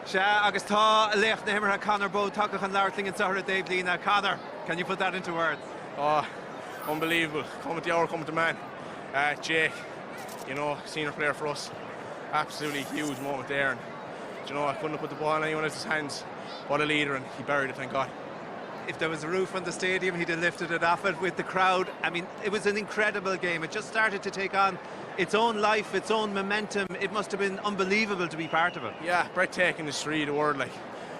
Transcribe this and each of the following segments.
Sea, agus tá laoch na himeartha Conor Bowe tagtha chun labhairt linn anseo ar an dtaobhlíne. Conor, can you put that into words? Oh, unbelievable. Come at the hour, come at the man. Uh, Jake, you know, senior player for us. Absolutely huge moment there. And, you know, I couldn't have put the ball in anyone else's hands. What a leader, and he buried it, thank God. If there was a roof on the stadium, he'd have lifted it off it with the crowd. I mean, it was an incredible game. It just started to take on its own life, its own momentum. It must have been unbelievable to be part of it. Yeah, breathtaking is really the word. Like,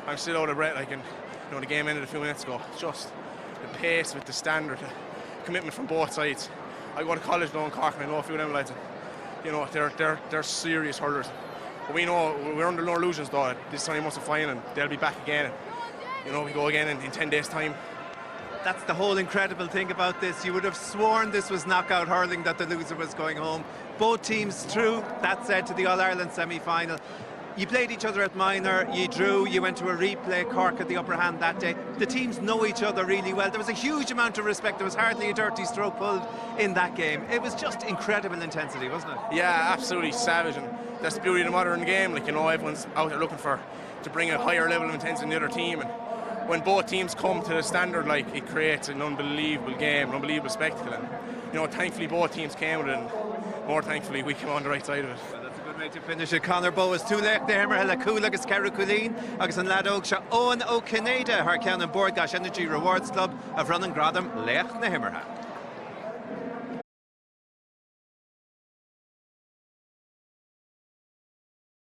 I'm still out of breath. Like, and you know, the game ended a few minutes ago. Just the pace with the standard, the commitment from both sides. I go to college now in Cork, and I know a few of them lads. And, you know, they're they're they're serious hurlers. But we know we're under no illusions though. This time must have fine, and they'll be back again. And, you know, we go again in, in 10 days' time. That's the whole incredible thing about this. You would have sworn this was knockout hurling that the loser was going home. Both teams through, that said, to the All-Ireland semi-final. You played each other at minor, you drew, you went to a replay, Cork at the upper hand that day. The teams know each other really well. There was a huge amount of respect. There was hardly a dirty stroke pulled in that game. It was just incredible intensity, wasn't it? Yeah, absolutely savage. And that's the beauty of the modern game. Like, you know, everyone's out there looking for to bring a higher level of intensity in the other team. And when both teams come to the standard, like, it creates an unbelievable game, an unbelievable spectacle. And, you know, thankfully both teams came with it, and more thankfully we came on the right side of it. Well, that's a good way to finish it. Conor Bowe is tú laoch na himeartha le cúl agus ceithre chúilín agus an leaid óg seo Eoin Ó Cinnéide thar ceann an Bord Gáis Energy Rewards Club a bhronn an gradam Laoch na hImeartha.